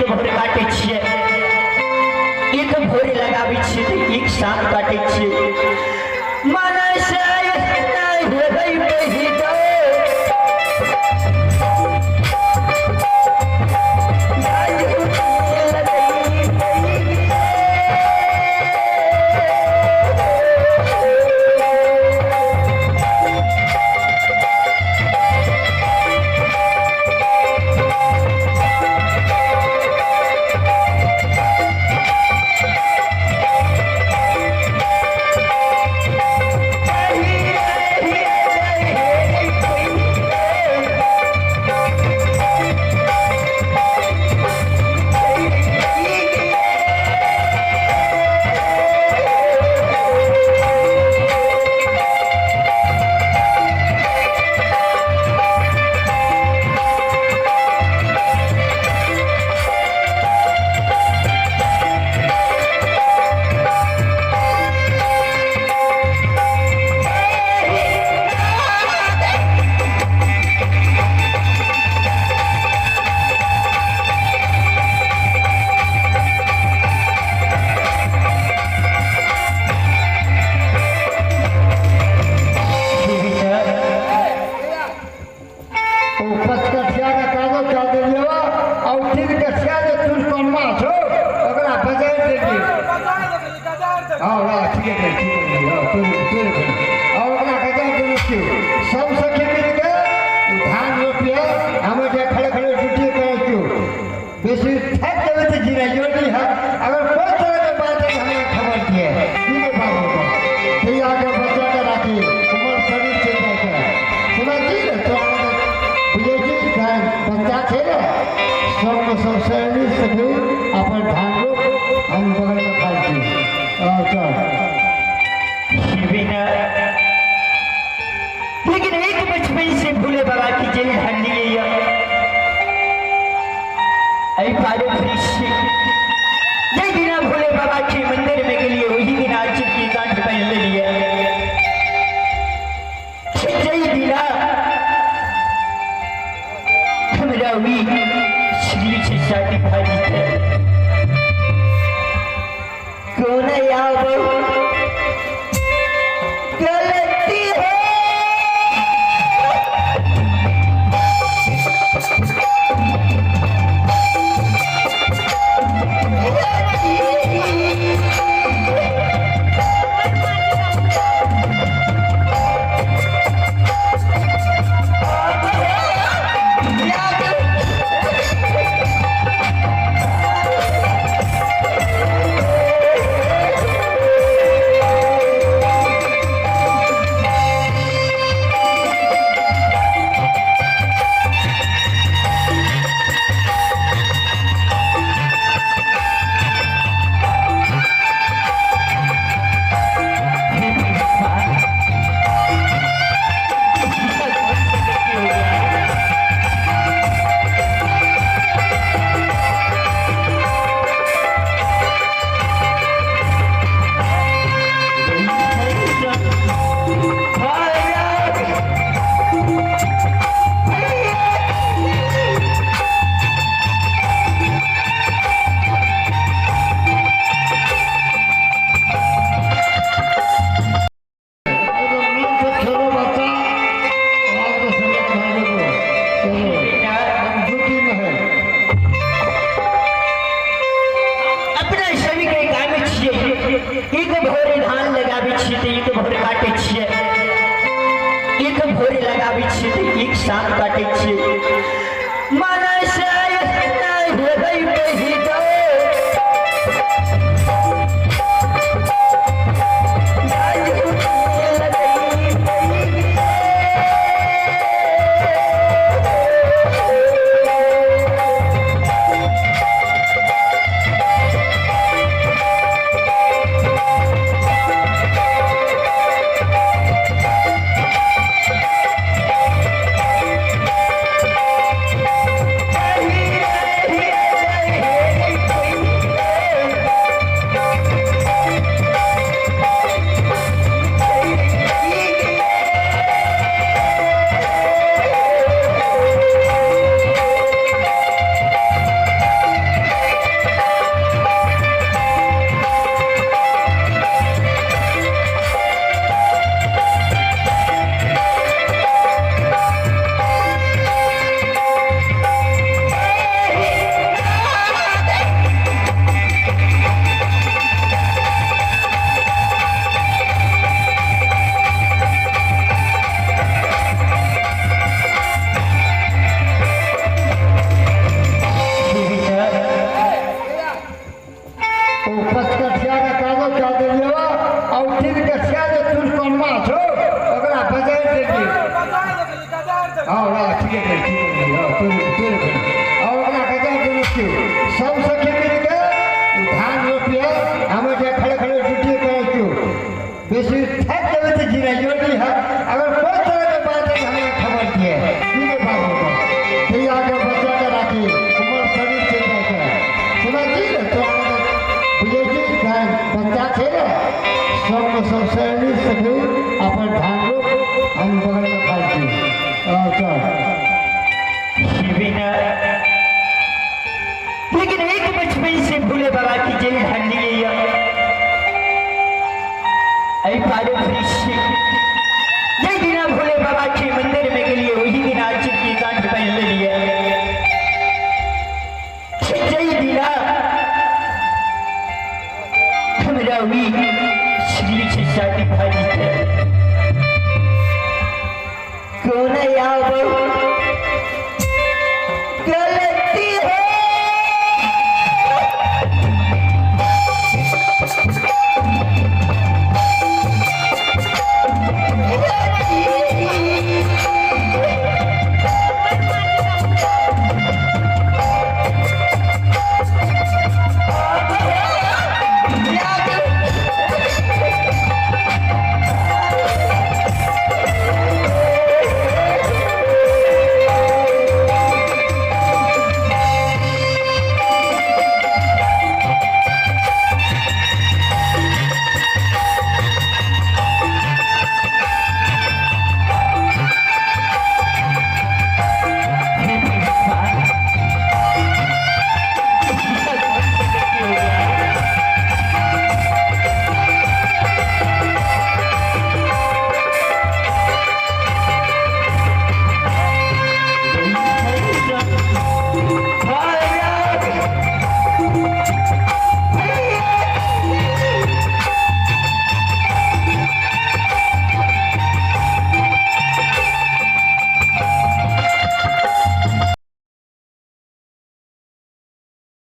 एक भोर काटे छियै, एक भोर लगाबै छियै तऽ एक साल काटे छियै। मनसे नहि हेबै पहिदो सब सखी मिल के धान रोपिए, हम खड़े खड़े ड्यूटी करै छियौ। बेसी थाकि जेबै तऽ जिराइयो नहि है। अगर कोई तरह के बात है हमें खबर दिए ठीक बाबू के आगे बच्चा के राखी उमर शरीर से जाके सुना छी ने तो बुझै छी बच्चा छै ने सबके सब सहेली सखी अपन धान रोप, हम बगलमे खाइ छी। चल लेकिन एक बचपन से भोले बाबा की जेल ढाल लिए दिना भोले बाबा के मंदिर में के लिए वही दिन आज की गांठ पहन लिए। जय दिना हमरा हुई श्री से शादी भाजी थे कौन आबो गलती है। एक भोर धान लगाबै छियै तऽ एक भोर काटै छियै, एक भोर लगाबै छियै तऽ एक साल काटै छियै। मनसे नहि हेबै पहिदो हाँ हाँ ठीक है ठीक है हाँ तोरे तोरे और ओकरा कथा देने छियौ सब सखी मिल के धान रोपिए हम जे खड़े खड़े ड्यूटी करै छियौ बेसी थाकि जेबै तऽ जिराइयो नहीं है अगर कोई तरह के बात है हमें खबर दिए ठीक है बाबू भैया के बच्चा के राखी उमर शरीर से जाके सुना जी ने तो बुझे छी बच्चा छै ने सबके सब सहेली सखी अपन धान रोप हम बगल में खाइ छी। चल शिविना लेकिन एक बचपन से भोले बाबा की जेल ढाल लिए जय दिना भोले बाबा के मंदिर में के लिए वही दिन आज की गांठ पहन ले लिया। जय दिना हमरा हुई श्री से शादी भाजी।